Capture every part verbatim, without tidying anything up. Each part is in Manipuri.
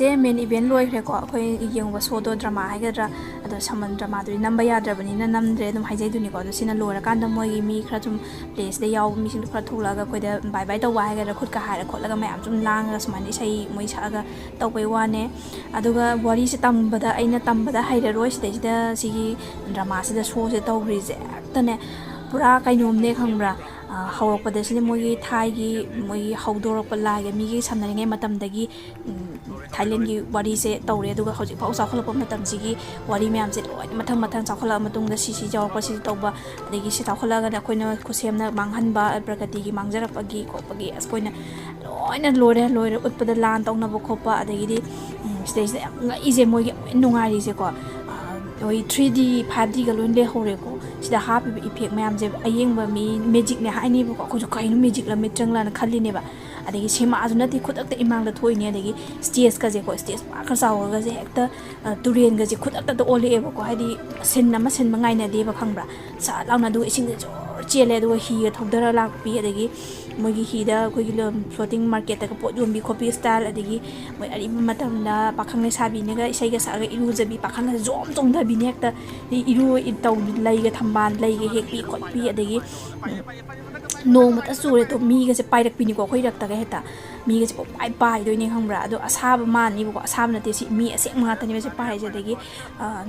ꯁꯦ ꯃꯦꯟ ꯏꯚꯦꯟ ꯂꯣꯏꯈ꯭ꯔꯦꯀꯣ꯫ ꯑꯩꯈꯣꯏ ꯌꯦꯡꯕ ꯁꯣꯗꯣ, ꯗ꯭ꯔꯃꯥ ꯍꯥꯏꯒꯗ꯭ꯔꯥ, ꯑꯗꯣ ꯁꯃꯟ ꯗ꯭ꯔꯃꯥꯗꯨꯗꯤ ꯅꯝꯕ ꯌꯥꯗ꯭ꯔꯕꯅꯤꯅ ꯅꯝꯗ꯭ꯔꯦ, ꯑꯗꯨꯝ ꯍꯥꯏꯖꯩꯗꯨꯅꯤꯀꯣ꯫ ꯑꯗꯣ ꯁꯤꯅ ꯂꯣꯏꯔꯀꯥꯟꯗ ꯃꯣꯏꯒꯤ ꯃꯤ ꯈꯔ ꯁꯨꯝ, ꯄ꯭ꯂꯦꯁꯤꯗ ꯌꯥꯎꯕ ꯃꯤꯁꯤꯡꯗꯣ ꯈꯔ ꯊꯣꯛꯂꯛꯑꯒ ꯑꯩꯈꯣꯏꯗ ꯕꯥꯏ ꯕꯥꯏ ꯇꯧꯕ ꯍꯥꯏꯒꯗ꯭ꯔꯥ, ꯈꯨꯠꯀ ꯍꯥꯏꯔ ꯈꯣꯠꯂꯒ ꯃꯌꯥꯝ ꯁꯨꯝ ꯂꯥꯡꯉꯒ ꯁꯨꯃꯥꯏꯅ ꯏꯁꯩ ꯃꯣꯏ ꯁꯛꯑꯒ ꯇꯧꯕꯩ ꯋꯥꯅꯦ꯫ ꯑꯗꯨꯒ ꯋꯥꯔꯤꯁꯦ ꯇꯝꯕꯗ ꯑꯩꯅ ꯇꯝꯕꯗ ꯍꯩꯔꯔꯣꯏ, ꯁꯤꯗꯩꯁꯤꯗ ꯁꯤꯒꯤ ꯗ꯭ꯔꯃꯥꯁꯤꯗ ꯁꯣꯁꯦ ꯇꯧꯈ꯭ꯔꯤꯁꯦ ꯍꯦꯛꯇꯅꯦ ꯄꯨꯔꯥ ꯀꯩꯅꯣꯝꯅꯦ, ꯈꯪꯕ꯭ꯔꯥ? ꯍꯧꯔꯛꯄꯗ ꯁꯤꯅ ꯃꯣꯏꯒꯤ ꯊꯥꯏꯒꯤ, ꯃꯣꯏꯒꯤ ꯍꯧꯗꯣꯔꯛꯄ ꯂꯥꯏꯒ ꯃꯤꯒ ꯁꯝꯅꯔꯤꯉꯩ ꯃꯇꯝꯗꯒꯤ ꯊꯥꯏꯂꯦꯟꯒꯤ ꯋꯥꯔꯤꯁꯦ ꯇꯧꯔꯦ꯫ ꯑꯗꯨꯒ ꯍꯧꯖꯤꯛꯐꯥꯎ ꯆꯥꯎꯈꯠꯂꯛꯄ ꯃꯇꯝꯁꯤꯒꯤ ꯋꯥꯔꯤ ꯃꯌꯥꯝꯁꯦ ꯂꯣꯏꯅ ꯃꯊꯪ ꯃꯊꯪ ꯆꯥꯎꯈꯠꯂꯛꯑ ꯃꯇꯨꯡꯗ ꯁꯤ ꯁꯤ ꯌꯥꯎꯔꯛꯄ, ꯁꯤ ꯇꯧꯕ, ꯑꯗꯒꯤ ꯁꯤ ꯆꯥꯎꯈꯠꯂꯛꯑꯒꯅ ꯑꯩꯈꯣꯏꯅ ꯈꯨꯠꯁꯦꯝꯅ ꯃꯥꯡꯍꯟꯕ, ꯄ꯭ꯔꯀ꯭ꯔꯤꯇꯤꯒꯤ ꯃꯥꯡꯖꯔꯛꯄꯒꯤ ꯈꯣꯠꯄꯒꯤ ꯑꯁ ꯑꯩꯈꯣꯏꯅ ꯂꯣꯏꯅ ꯂꯣꯏꯔꯦ ꯂꯣꯏꯔꯦ ꯎꯠꯄꯗ ꯂꯥꯟ ꯇꯧꯅꯕ ꯈꯣꯠꯄ꯫ ꯑꯗꯒꯤꯗꯤ ꯁꯤꯗꯩꯁꯤꯗ ꯌꯥꯝ ꯉꯛꯏꯁꯦ, ꯃꯣꯏꯒꯤ ꯌꯥꯝ ꯅꯨꯡꯉꯥꯏꯔꯤꯁꯦꯀꯣ, ꯑꯩꯈꯣꯏ ꯊ꯭ꯔꯤ ꯗꯤ ꯐꯥꯏꯚ ꯗꯤꯒ ꯂꯣꯏ ꯂꯩꯍꯧꯔꯦꯀꯣ꯫ ꯁꯤꯗ ꯍꯥꯞꯄꯤꯕ ꯏꯐꯦꯛ ꯃꯌꯥꯝꯁꯦ ꯑꯌꯦꯡꯕ ꯃꯤ ꯃꯦꯖꯤꯛꯅꯦ ꯍꯥꯏꯅꯦꯕꯀꯣ꯫ ꯑꯩꯈꯣꯏꯁꯨ ꯀꯩꯅꯣ ꯃꯦꯖꯤꯛꯂ ꯃꯤꯇ꯭ꯔꯪꯂꯅ ꯈꯜꯂꯤꯅꯦꯕ꯫ ꯑꯗꯒꯤ ꯁꯤꯃꯥꯁꯨ ꯅꯠꯇꯦ, ꯈꯨꯗꯛꯇ ꯏꯃꯥꯡꯗ ꯊꯣꯛꯏꯅꯦ꯫ ꯑꯗꯒꯤ ꯁ꯭ꯇꯦꯖꯀꯁꯦꯀꯣ, ꯁ꯭ꯇꯦꯖ ꯄꯥꯛꯀ ꯆꯥꯎꯔꯒꯁꯦ ꯍꯦꯛꯇ ꯇꯨꯔꯦꯟꯒꯁꯦ ꯈꯨꯗꯛꯇ ꯑꯣꯜꯂꯛꯑꯦꯕꯀꯣ꯫ ꯍꯥꯏꯗꯤ ꯁꯤꯟ ꯑꯃ ꯁꯤꯟꯕ ꯉꯥꯏꯅꯗꯦꯕ, ꯈꯪꯕ꯭ꯔꯥ? ꯁꯠ ꯂꯥꯎꯅ ꯑꯗꯨꯒ ꯏꯁꯤꯡꯁꯦ ꯖꯣꯔ ꯆꯦꯜꯂꯦ꯫ ꯑꯗꯨꯒ ꯍꯤꯒ ꯊꯧꯗꯔ ꯂꯥꯛꯄꯤ, ꯑꯗꯒꯤ ꯃꯣꯏꯒꯤ ꯍꯤꯗ ꯑꯩꯈꯣꯏꯒꯤ ꯐ꯭ꯂꯣꯇꯤꯡ ꯃꯥꯔꯀꯦꯠꯇꯒ ꯄꯣꯠ ꯌꯣꯟꯕꯤ ꯈꯣꯠꯄꯤ ꯁ꯭ꯇꯥꯏꯜ, ꯑꯗꯒꯤ ꯃꯣꯏ ꯑꯔꯤꯕ ꯃꯇꯝꯗ ꯄꯥꯈꯪ ꯂꯩꯁꯥꯕꯤꯅꯒ ꯏꯁꯩꯒ ꯁꯛꯑꯒ ꯏꯔꯨꯖꯕꯤ, ꯄꯥꯈꯪꯒꯁꯦ ꯖꯣꯝ ꯆꯣꯡꯊꯕꯤꯅꯦ ꯍꯦꯛꯇ꯫ ꯏꯔꯨ ꯇꯧ, ꯂꯩꯒ ꯊꯝꯕꯥꯜ ꯂꯩꯒ ꯍꯦꯛꯄꯤ ꯈꯣꯠꯄꯤ, ꯑꯗꯒꯤ ꯅꯣꯡꯃꯇ ꯆꯨꯔꯦ ꯑꯗꯣ ꯃꯤꯒꯁꯦ ꯄꯥꯏꯔꯛꯄꯤꯅꯤꯀꯣ, ꯑꯩꯈꯣꯏ ꯏꯔꯛꯇꯒ ꯍꯦꯛꯇ ꯃꯤꯒꯁꯦ ꯄꯨꯡꯄꯥꯏ ꯄꯥꯏꯗꯣꯏꯅꯦ, ꯈꯪꯕ꯭ꯔꯥ? ꯑꯗꯣ ꯑꯁꯥꯕ ꯃꯥꯟꯅꯤꯕꯀꯣ, ꯑꯁꯥꯕ ꯅꯠꯇꯦ ꯁꯤ, ꯃꯤ ꯑꯁꯦꯡꯕ ꯉꯥꯛꯇꯅꯦꯕ ꯁꯤ ꯄꯥꯏꯔꯤꯁꯦ꯫ ꯑꯗꯒꯤ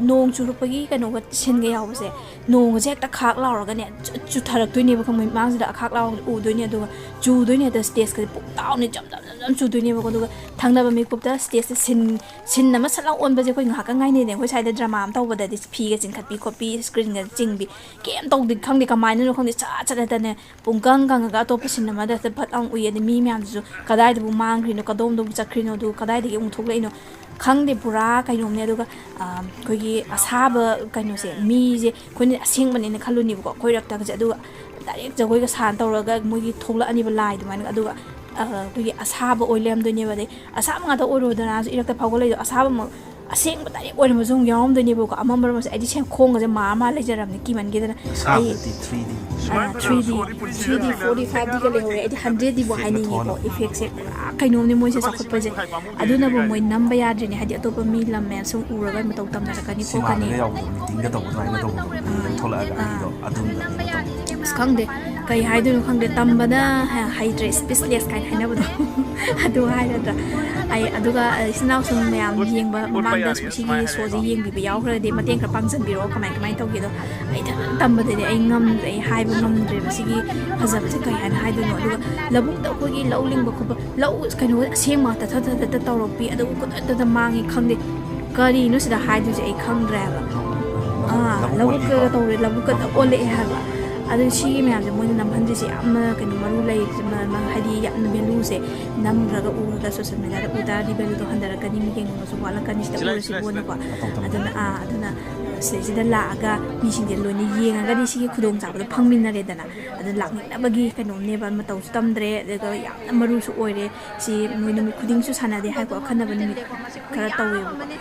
ꯅꯣꯡ ꯆꯨꯔꯛꯄꯒꯤ ꯀꯩꯅꯣꯒ ꯁꯤꯟꯒ ꯌꯥꯎꯕꯁꯦ, ꯅꯣꯡꯒꯁꯦ ꯍꯦꯛꯇ ꯈꯥꯛ ꯂꯥꯎꯔꯒꯅꯦ ꯆꯨ-, ꯆꯨꯊꯔꯛꯇꯣꯏꯅꯦꯕ, ꯈꯪꯕ꯭ꯔꯥ? ꯃꯥꯡꯁꯤꯗ ꯑꯈꯥꯛ ꯂꯥꯎꯔꯒ ꯎꯗꯣꯏꯅꯦ, ꯑꯗꯨꯒ ꯆꯨꯗꯣꯏꯅꯦ꯫ ꯑꯗ ꯁ꯭ꯇꯦꯖꯀꯁꯦ ꯄꯨꯡꯇꯥꯎꯅꯦ ꯖꯝ ꯖꯝ ꯖꯝ ꯖꯝ ꯆꯨꯗꯣꯏꯅꯦꯕꯀꯣ꯫ ꯑꯗꯨꯒ ꯊꯪꯅꯕ ꯃꯤꯀꯨꯞꯇ ꯁ꯭ꯇꯦꯖꯇ ꯁꯤꯟ, ꯁꯤꯟ ꯑꯃ ꯁꯠ ꯂꯥꯎ ꯑꯣꯟꯕꯁꯦ ꯑꯩꯈꯣꯏ ꯉꯥꯏꯍꯥꯛꯀ ꯉꯥꯏꯅꯩꯗꯅ꯫ ꯑꯩꯈꯣꯏ ꯁ꯭ꯋꯥꯏꯗ ꯗ꯭ꯔꯃꯥ ꯑꯃ ꯇꯧꯕꯗꯗꯤ ꯐꯤꯒ ꯆꯤꯡꯈꯠꯄꯤ ꯈꯣꯠꯄꯤ, ꯁ꯭ꯀ꯭ꯔꯤꯟꯒ ꯆꯤꯡꯕꯤ, ꯀꯩꯝ ꯇꯧꯗꯦ, ꯈꯪꯗꯦ ꯀꯃꯥꯏꯅꯅꯣ ꯈꯪꯗꯦ, ꯆꯠ ꯆꯠ ꯍꯦꯛꯇꯅꯦ ꯄꯨꯡꯀꯪ ꯀꯪꯉꯒ ꯑꯇꯣꯞꯄ ꯁꯤꯟ ꯑꯃꯗ ꯍꯦꯛꯇ ꯐꯠ ꯂꯥꯎ ꯎꯏ꯫ ꯑꯗꯩ ꯃꯤ ꯃꯌꯥꯝꯗꯨꯁꯨ ꯀꯗꯥꯏꯗꯕꯨ ꯃꯥꯡꯈ꯭ꯔꯤꯅꯣ, ꯀꯗꯣꯝꯗꯕꯨ ꯆꯠꯈ꯭ꯔꯤꯅꯣ, ꯑꯗꯨ ꯀꯗꯥꯏꯗꯒꯤ ꯑꯃꯨꯛ ꯊꯣꯛꯂꯛꯏꯅꯣ ꯈꯪꯗꯦ, ꯄꯨꯔꯥ ꯀꯩꯅꯣꯝꯅꯦ꯫ ꯑꯗꯨꯒ ꯑꯩꯈꯣꯏꯒꯤ ꯑꯁꯥꯕ ꯀꯩꯅꯣꯁꯦ, ꯃꯤꯁꯦ ꯑꯩꯈꯣꯏꯅ ꯑꯁꯦꯡꯕꯅꯦꯅ ꯈꯜꯂꯨꯅꯦꯕꯀꯣ, ꯑꯩꯈꯣꯏ ꯔꯛꯇꯒꯁꯦ꯫ ꯑꯗꯨꯒ ꯗꯥꯏꯔꯦꯛ ꯖꯒꯣꯏꯒ ꯁꯥꯟ ꯇꯧꯔꯒ ꯃꯣꯏꯒꯤ ꯊꯣꯛꯂꯛꯑꯅꯤꯕ ꯂꯥꯏ ꯑꯗꯨꯃꯥꯏꯅ꯫ ꯑꯗꯨꯒ ꯑꯩꯈꯣꯏꯒꯤ ꯑꯁꯥꯕ ꯑꯣꯏ ꯂꯩꯔꯝꯗꯣꯏꯅꯦꯕ꯫ ꯑꯗꯩ ꯑꯁꯥꯕ ꯉꯥꯛꯇ ꯑꯣꯏꯔꯣꯗꯅꯁꯨ ꯏꯔꯛꯇ ꯐꯥꯎꯒꯠꯂꯛꯏꯗꯣ, ꯑꯁꯥꯕꯃꯛ ꯑꯁꯦꯡꯕ ꯗꯥꯏꯔꯦꯛ ꯑꯣꯏꯔꯝꯕꯁꯨ ꯑꯃꯨꯛ ꯌꯥꯎꯔꯝꯗꯣꯏꯅꯦꯕꯀꯣ꯫ ꯑꯃꯝꯕ ꯑꯃꯁꯦ ꯑꯩꯗꯤ ꯁꯦꯝ ꯈꯣꯡꯒꯁꯦ ꯃꯥ ꯃꯥ ꯂꯩꯖꯔꯕꯅꯦ ꯀꯤꯃꯟꯒꯤꯗꯅ꯫ ꯑꯩ ꯑꯁꯥꯕꯗꯗꯤ ꯊ꯭ꯔꯤ ꯗꯤ꯫ ꯊ꯭ꯔꯤ ꯗꯤ, ꯐꯣꯔ ꯗꯤꯒ ꯂꯩꯍꯧꯔꯦ꯫ ꯑꯩꯗꯤ ꯍꯟꯗ꯭ꯔꯦꯠ ꯗꯤꯕꯨ ꯍꯥꯏꯅꯤꯡꯉꯤꯀꯣ꯫ ꯏꯐꯦꯛꯁꯦ ꯄꯨꯔꯥ ꯀꯩꯅꯣꯝꯅꯦ ꯃꯣꯏꯁꯦ ꯆꯥꯎꯈꯠꯄꯁꯦ꯫ ꯑꯗꯨꯅꯕꯨ ꯃꯣꯏ ꯅꯝꯕ ꯌꯥꯗ꯭ꯔꯤꯅꯦ, ꯍꯥꯏꯗꯤ ꯑꯇꯣꯞꯄ ꯃꯤ ꯂꯝ ꯃꯌꯥꯝ ꯁꯨꯝ ꯎꯔꯒ ꯃꯇꯧ ꯇꯝꯅꯔꯛꯀꯅꯤ ꯈꯣꯠꯀꯅꯤ꯫ ꯁꯤꯃꯥꯗꯒ ꯌꯥꯎꯕꯗꯣ, ꯃꯤꯇꯤꯡꯒ ꯇꯧꯕ ꯑꯗꯨꯃꯥꯏꯅ ꯇꯧꯕꯗꯣ, ꯑꯗꯨꯗ ꯊꯣꯛꯂꯛꯑꯒ ꯑꯩꯗꯣ ꯑꯗꯨꯝꯕ ꯀꯩꯅꯣ ꯇꯧꯕꯗꯣ꯫ ꯑꯁ, ꯈꯪꯗꯦ, ꯀꯩ ꯍꯥꯏꯗꯣꯏꯅꯣ ꯈꯪꯗꯦ, ꯇꯝꯕꯅ ꯍ-, ꯍꯩꯇ꯭ꯔꯦ, speechless ꯀꯥꯏꯅ ꯍꯥꯏꯅꯕꯗꯣ꯫ ꯑꯗꯨ ꯍꯥꯏꯔꯗ꯭ꯔꯥ? ꯑꯩ ꯑꯗꯨꯒ, ꯑ, ꯏꯆꯤꯟ ꯏꯅꯥꯎꯁꯨ ꯃꯌꯥꯝ ꯌꯦꯡꯕ ꯃꯃꯥꯡꯗ ꯁꯤꯒꯤ ꯁꯣꯁꯦ ꯌꯦꯡꯕꯤꯕ ꯌꯥꯎꯈ꯭ꯔꯒꯗꯤ ꯃꯇꯦꯡ ꯈꯔ ꯄꯥꯡꯁꯤꯟꯕꯤꯔꯛꯑꯣ, ꯀꯃꯥꯏ ꯀꯃꯥꯏꯅ ꯇꯧꯒꯦꯗꯣ꯫ ꯑꯩ ꯏꯊꯟ ꯇꯝꯕꯗꯗꯤ ꯑꯩ ꯉꯝꯗ꯭ꯔꯦ, ꯑꯩ ꯍꯥꯏꯕ ꯉꯝꯗ꯭ꯔꯦꯕ ꯁꯤꯒꯤ ꯐꯖꯕꯁꯦ ꯀꯩ ꯍꯥꯏꯅ ꯍꯥꯏꯗꯣꯏꯅꯣ꯫ ꯑꯗꯨꯒ ꯂꯧꯕꯨꯛꯇ ꯑꯩꯈꯣꯏꯒꯤ ꯂꯧ ꯂꯤꯡꯕ ꯈꯣꯠꯄ, ꯂꯧ ꯀꯩꯅꯣ ꯑꯁꯦꯡꯕ ꯇꯊ ꯇꯊ ꯇꯧꯔꯛꯄꯤ, ꯑꯗꯨꯒ ꯈꯨꯗꯛꯇꯗ ꯃꯥꯡꯉꯤ ꯈꯪꯗꯦ꯫ ꯀꯔꯤꯅꯣ ꯁꯤꯗ ꯍꯥꯏꯗꯣꯏꯁꯦ ꯑꯩ ꯈꯪꯗ꯭ꯔꯦ ꯍꯥꯏꯕ꯫ ꯑꯥ, ꯂꯧꯕꯨꯛꯀ ꯇꯧꯔꯦ, ꯂꯧꯕꯨꯛꯀ ꯑꯣꯜꯂꯛꯑꯦ ꯍꯥꯏꯕ꯫ ꯑꯗꯨ ꯁꯤꯒꯤ ꯃꯌꯥꯝꯁꯦ ꯃꯣꯏꯅ ꯅꯝꯍꯟꯗ꯭ꯔꯤꯁꯦ ꯌꯥꯝꯅ ꯀꯩꯅꯣ ꯃꯔꯨ ꯂꯩ, ꯃ-, ꯃ-, ꯍꯥꯏꯗꯤ ꯌꯥꯝꯅ ꯚꯦꯂꯨꯁꯦ ꯅꯝꯈ꯭ꯔꯒ ꯎꯔꯒ ꯁꯣꯁꯦꯜ ꯃꯦꯗꯤꯌꯥꯗ ꯎ ꯇꯥꯔꯗꯤ ꯚꯦꯂꯨꯗꯣ ꯍꯟꯊꯔꯛꯀꯅꯤ, ꯃꯤ ꯌꯦꯡꯅꯤꯡꯕꯁꯨ ꯋꯥꯠꯂꯛꯀꯅꯤ ꯁꯤꯗ ꯎꯔꯁꯤꯕꯨꯅꯀꯣ꯫ ꯑꯗꯨꯅ, ꯑꯥ, ꯑꯗꯨꯅ ꯁꯤꯗꯩꯁꯤꯗ ꯂꯥꯛꯑꯒ ꯃꯤꯁꯤꯡꯁꯦ ꯂꯣꯏꯅ ꯌꯦꯡꯉꯒꯗꯤ ꯁꯤꯒꯤ ꯈꯨꯗꯣꯡꯆꯥꯕꯗꯣ ꯐꯪꯃꯤꯟꯅꯔꯦꯗꯅ꯫ ꯑꯗꯨ ꯂꯥꯛꯅꯤꯡꯅꯕꯒꯤ ꯀꯩꯅꯣꯝꯅꯦꯕ, ꯃꯇꯧꯁꯨ ꯇꯝꯗ꯭ꯔꯦ, ꯑꯗꯨꯒ ꯌꯥꯝꯅ ꯃꯔꯨꯁꯨ ꯑꯣꯏꯔꯦ꯫ ꯁꯤ ꯃꯣꯏ ꯅꯨꯃꯤꯠ ꯈꯨꯗꯤꯡꯁꯨ ꯁꯥꯟꯅꯗꯦ ꯍꯥꯏꯀꯣ, ꯑꯈꯟꯅꯕ ꯅꯨꯃꯤꯠ ꯈꯔ ꯇꯧꯋꯦꯕꯀꯣ꯫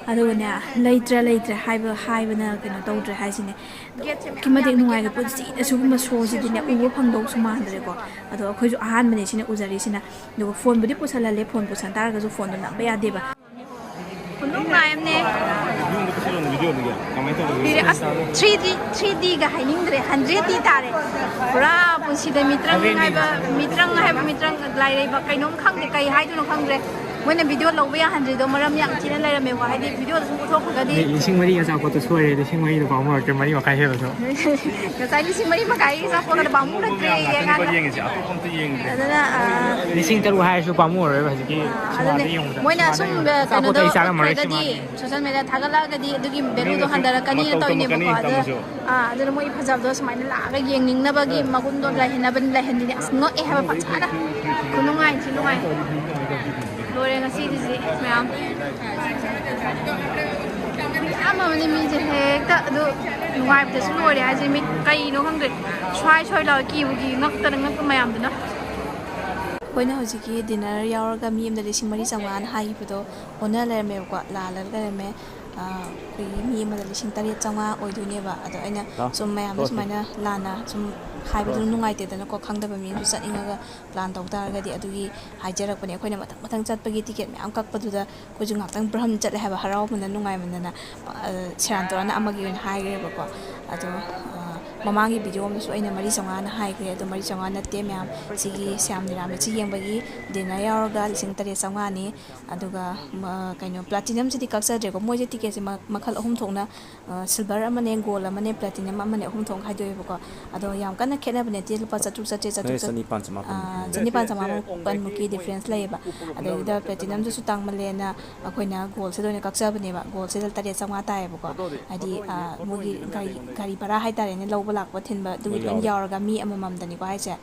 ꯑꯗꯨꯒꯅꯦ, ꯂꯩꯇ꯭ꯔꯦ, ꯂꯩꯇ꯭ꯔꯦ ꯍꯥꯏꯕ, ꯍꯥꯏꯕꯅ ꯀꯩꯅꯣ ꯇꯧꯗ꯭ꯔꯦ ꯍꯥꯏꯁꯤꯅꯦ꯫ ꯑꯗꯨꯛꯀꯤ ꯃꯇꯤꯛ ꯅꯨꯡꯉꯥꯏꯈ꯭ꯔꯦ꯫ ꯄꯨꯟꯁꯤꯗ ꯁꯤꯒꯨꯝꯕ ꯁꯣꯁꯤꯗꯤꯅꯦ ꯎꯕ ꯐꯪꯗꯧꯁꯨ ꯃꯥꯟꯗ꯭ꯔꯦꯀꯣ꯫ ꯑꯗꯣ ꯑꯩꯈꯣꯏꯁꯨ ꯑꯍꯥꯟꯕꯅꯦ ꯁꯤꯅ ꯎꯖꯔꯤꯁꯤꯅ꯫ ꯑꯗꯨꯒ ꯐꯣꯟꯕꯨꯗꯤ ꯄꯨꯁꯜꯍꯜꯂꯦ, ꯐꯣꯟ ꯄꯨꯁꯟ ꯇꯥꯔꯒꯁꯨ ꯐꯣꯟꯗꯣ ꯅꯝꯕ ꯌꯥꯗꯦꯕ꯫ ꯈꯨꯅꯨꯡꯉꯥꯏ ꯑꯃꯅꯦ꯫ ꯁꯤꯗꯤ ꯑꯁ, ꯊ꯭ꯔꯤ ꯗꯤ, ꯊ꯭ꯔꯤ ꯗꯤꯒ ꯍꯥꯏꯅꯤꯡꯗ꯭ꯔꯦ, ꯍꯟꯗ꯭ꯔꯦꯠ ꯗꯤ ꯇꯥꯔꯦ꯫ ꯄꯨꯔꯥ ꯄꯨꯟꯁꯤꯗ ꯃꯤꯇ꯭ꯔꯪ ꯍꯥꯏꯕ, ꯃꯤꯇ꯭ꯔꯪ ꯍꯥꯏꯕ ꯃꯤꯇ꯭ꯔꯪ, ꯂꯥꯏꯔꯩꯕ ꯀꯩꯅꯣꯝ ꯈꯪꯗꯦ, ꯀꯩ ꯍꯥꯏꯗꯣꯏꯅꯣ ꯈꯪꯗ꯭ꯔꯦ꯫ ꯃꯣꯏꯅ ꯚꯤꯗꯤꯑꯣ ꯂꯧꯕ ꯌꯥꯍꯟꯗ꯭ꯔꯤꯗꯣ ꯃꯔꯝ ꯌꯥꯝ ꯊꯤꯅ ꯂꯩꯔꯝꯃꯦꯀꯣ, ꯍꯥꯏꯗꯤ ꯚꯤꯗꯤꯑꯣꯗ ꯁꯨꯝ ꯄꯨꯊꯣꯛꯈ꯭ꯔꯒꯗꯤ꯫ ꯂꯤꯁꯤꯡ ꯃꯔꯤ ꯑꯆꯥꯄꯣꯠꯇꯣ ꯁꯣꯏꯔꯦ, ꯂꯤꯁꯤꯡ ꯃꯔꯤꯗꯣ ꯄꯥꯝꯃꯨꯔꯛꯇ꯭ꯔꯦ, ꯃꯔꯤ ꯃꯈꯥꯏ ꯍꯦꯜꯂꯁꯨ꯫ ꯉꯁꯥꯏ ꯂꯤꯁꯤꯡ ꯃꯔꯤ ꯃꯈꯥꯏꯒꯤ ꯑꯆꯥꯄꯣꯠꯀꯗꯣ ꯄꯥꯝꯃꯨꯔꯛꯇ꯭ꯔꯦ, ꯌꯦꯡꯉꯀꯥꯟꯗ꯫ ꯌꯦꯡꯉꯤꯁꯦ, ꯑꯇꯣꯞꯄ ꯑꯝꯇ ꯌꯦꯡꯗ꯭ꯔꯦ꯫ ꯑꯗꯨꯅ, ꯑ, ꯂꯤꯁꯤꯡ ꯇꯔꯨꯛ ꯍꯥꯏꯔꯁꯨ ꯄꯥꯝꯃꯨꯔꯣꯏꯕ ꯍꯧꯖꯤꯛꯀꯤ ꯑ, ꯁꯤꯃꯥꯗ ꯑꯗꯨꯅꯦ꯫ ꯌꯦꯡꯕꯗ꯫ ꯃꯣꯏꯅ ꯁꯤꯃꯥꯗ ꯑꯁꯨꯝ, ꯌꯦꯡꯕꯗ꯫ ꯀꯩꯅꯣꯗꯣ ꯑꯆꯥꯄꯣꯠꯇꯣ ꯑꯩ ꯆꯥꯔꯝꯃꯔꯣꯏ ꯎꯠꯈ꯭ꯔꯒꯗꯤ, ꯁꯤꯃꯥꯗ꯫ ꯁꯣꯁꯦꯜ ꯃꯤꯗꯤꯌꯥꯗ ꯊꯥꯒꯠꯂꯛꯑꯒꯗꯤ ꯑꯗꯨꯒꯤ ꯚꯦꯂꯨꯗꯣ ꯃꯤꯅꯁꯨ ꯍꯟꯊꯔꯛꯀꯅꯤꯅ ꯃꯇꯧ ꯇꯧꯔꯤꯅꯦꯕꯀꯣ꯫ ꯇꯝꯃꯛꯀꯅꯤ ꯑꯗꯨꯅ, ꯇꯝꯃꯁꯨ꯫ ꯑꯥ, ꯑꯗꯨꯅ ꯃꯣꯏ ꯐꯖꯕꯗꯣ ꯁꯨꯃꯥꯏꯅ ꯂꯥꯛꯑꯒ ꯌꯦꯡꯅꯤꯡꯅꯕꯒꯤ ꯃꯒꯨꯟꯗꯣ ꯂꯩꯍꯟꯅꯕ-, ꯂꯩꯍꯟꯅꯤꯡꯉꯦ꯫ ꯑꯁ, ꯉꯛꯑꯦ ꯍꯥꯏꯕ ꯐꯖꯅ꯫ ꯈꯨꯅꯨꯡꯉꯥꯏ ꯊꯤ ꯅꯨꯡꯉꯥꯏ꯫ ꯂꯣꯏꯔꯦ ꯉꯁꯤꯒꯤꯁꯤ ꯃꯌꯥꯝ꯫ ꯃꯌꯥꯝ ꯑꯃꯅꯤ ꯃꯤꯁꯦ ꯍꯦꯛꯇ ꯑꯗꯨ ꯅꯨꯡꯉꯥꯏꯕꯗꯁꯨ ꯂꯣꯏꯔꯦ ꯍꯥꯏꯁꯦ꯫ ꯃꯤ ꯀꯩꯅꯣ ꯈꯪꯗꯦ꯫ ꯁ꯭ꯋꯥꯏ ꯁ꯭ꯋꯥꯏ ꯂꯥꯎꯔ ꯀꯤꯕꯨ ꯀꯤ ꯉꯛꯇꯅ ꯉꯛꯄ ꯃꯌꯥꯝꯗꯨꯅ꯫ ꯑꯩꯈꯣꯏꯅ ꯍꯧꯖꯤꯛꯀꯤ dinner ꯌꯥꯎꯔꯒ ꯃꯤ ꯑꯃꯗ ꯂꯤꯁꯤꯡ ꯃꯔꯤ ꯆꯥꯝꯃꯉꯥꯅ ꯍꯥꯏꯈꯤꯕꯗꯣ ꯑꯣꯟꯅ ꯂꯩꯔꯝꯃꯦꯕꯀꯣ, ꯂꯥꯜꯂꯒ ꯂꯩꯔꯝꯃꯦ꯫ ꯑꯩꯈꯣꯏꯒꯤ ꯃꯤ ꯑꯃꯗ ꯂꯤꯁꯤꯡ ꯇꯔꯦꯠ ꯆꯥꯝꯃꯉꯥ ꯑꯣꯏꯗꯣꯏꯅꯦꯕ꯫ ꯑꯗꯣ ꯑꯩꯅ ꯁꯨꯝ ꯃꯌꯥꯝꯗ ꯁꯨꯃꯥꯏꯅ ꯂꯥꯟꯅ ꯁꯨꯝ ꯍꯥꯏꯕꯗꯨ ꯅꯨꯡꯉꯥꯏꯇꯦꯗꯅꯀꯣ, ꯈꯪꯗꯕ ꯃꯤ ꯑꯃꯁꯨ ꯆꯠꯅꯤꯡꯉꯒ plan ꯇꯧ ꯇꯥꯔꯒꯗꯤ꯫ ꯑꯗꯨꯒꯤ ꯍꯥꯏꯖꯔꯛꯄꯅꯦ꯫ ꯑꯩꯈꯣꯏꯅ ꯃꯊꯪ ꯃꯊꯪ ꯆꯠꯄꯒꯤ ticket ꯃꯌꯥꯝ ꯀꯛꯄꯗꯨꯗ ꯑꯩꯈꯣꯏꯁꯨ ꯉꯥꯛꯇꯪ ꯕ꯭ꯔꯝ ꯆꯠꯂꯦ ꯍꯥꯏꯕ, ꯍꯔꯥꯎꯃꯟꯗꯅ, ꯅꯨꯡꯉꯥꯏꯃꯟꯗꯅ꯫ ꯁꯦꯔꯥꯟ ꯇꯨꯔꯥꯟꯅ ꯑꯃꯒꯤ ꯑꯣꯏꯅ ꯍꯥꯏꯈ꯭ꯔꯦꯕꯀꯣ꯫ ꯑꯗꯣ ꯃꯃꯥꯡꯒꯤ video ꯑꯃꯗꯁꯨ ꯑꯩꯅ ꯃꯔꯤ ꯆꯥꯝꯃꯉꯥꯅ ꯍꯥꯏꯈ꯭ꯔꯦ꯫ ꯑꯗꯣ ꯃꯔꯤ ꯆꯥꯝꯃꯉꯥ ꯅꯠꯇꯦ ꯃꯌꯥꯝ, ꯁꯤꯒꯤ ꯁ꯭ꯌꯥꯝ ꯅꯤꯔꯥꯃꯤꯠꯁꯤ ꯌꯦꯡꯕꯒꯤ dinner ꯌꯥꯎꯔꯒ ꯂꯤꯁꯤꯡ ꯇꯔꯦꯠ ꯆꯥꯝꯃꯉꯥꯅꯤ꯫ ꯑꯗꯨꯒ ꯀꯩꯅꯣ, platinumꯁꯤꯗꯤ ꯀꯛꯆꯗ꯭ꯔꯦꯀꯣ꯫ ꯃꯣꯏꯁꯦ ticketꯁꯦ ꯃꯈꯜ ꯑꯍꯨꯝ ꯊꯣꯛꯅ, silver ꯑꯃꯅꯦ, gold ꯑꯃꯅꯦ, platinum ꯑꯃꯅꯦ, ꯑꯍꯨꯝ ꯊꯣꯛꯅ ꯈꯥꯏꯗꯣꯛꯑꯦꯕꯀꯣ꯫ ꯑꯗꯣ ꯌꯥꯝ ꯀꯟꯅ ꯈꯦꯠꯅꯕ ꯅꯠꯇꯦ, ꯂꯨꯄꯥ ꯆꯥꯇ꯭ꯔꯨꯛ ꯆꯥꯇ꯭ꯔꯦꯠ ꯆꯥꯇ꯭ꯔꯨꯛ ꯆꯥꯅꯤꯄꯥꯟ ꯆꯃꯥꯄꯟ, ꯆꯅꯤꯄꯥꯟ ꯆꯃꯥꯄꯟꯃꯨꯛꯀꯤ difference ꯂꯩꯌꯦꯕ꯫ ꯑꯗꯩꯗꯨꯗ platinumꯗꯨꯁꯨ ꯇꯥꯡꯃꯜꯂꯦꯅ ꯑꯩꯈꯣꯏꯅ goldꯁꯤꯗ ꯑꯣꯏꯅ ꯀꯛꯆꯕꯅꯦꯕ꯫ Goldꯁꯤꯗ ꯇꯔꯦꯠ ꯆꯥꯝꯃꯉꯥ ꯇꯥꯏꯌꯦꯕꯀꯣ꯫ ꯍꯥꯏꯗꯤ ꯃꯣꯏꯒꯤ ꯒꯥꯔꯤ, ꯒꯥꯔꯤ ꯚꯔꯥ ꯍꯥꯏꯇꯥꯔꯦꯅꯦ, ꯂꯧꯕ ꯂꯥꯛꯄ ꯊꯤꯟꯕ, ꯑꯗꯨꯒꯤ ꯂꯣꯏ ꯌꯥꯎꯔꯒ ꯃꯤ ꯑꯃꯃꯝꯗꯅꯤꯀꯣ ꯍꯥꯏꯁꯦ꯫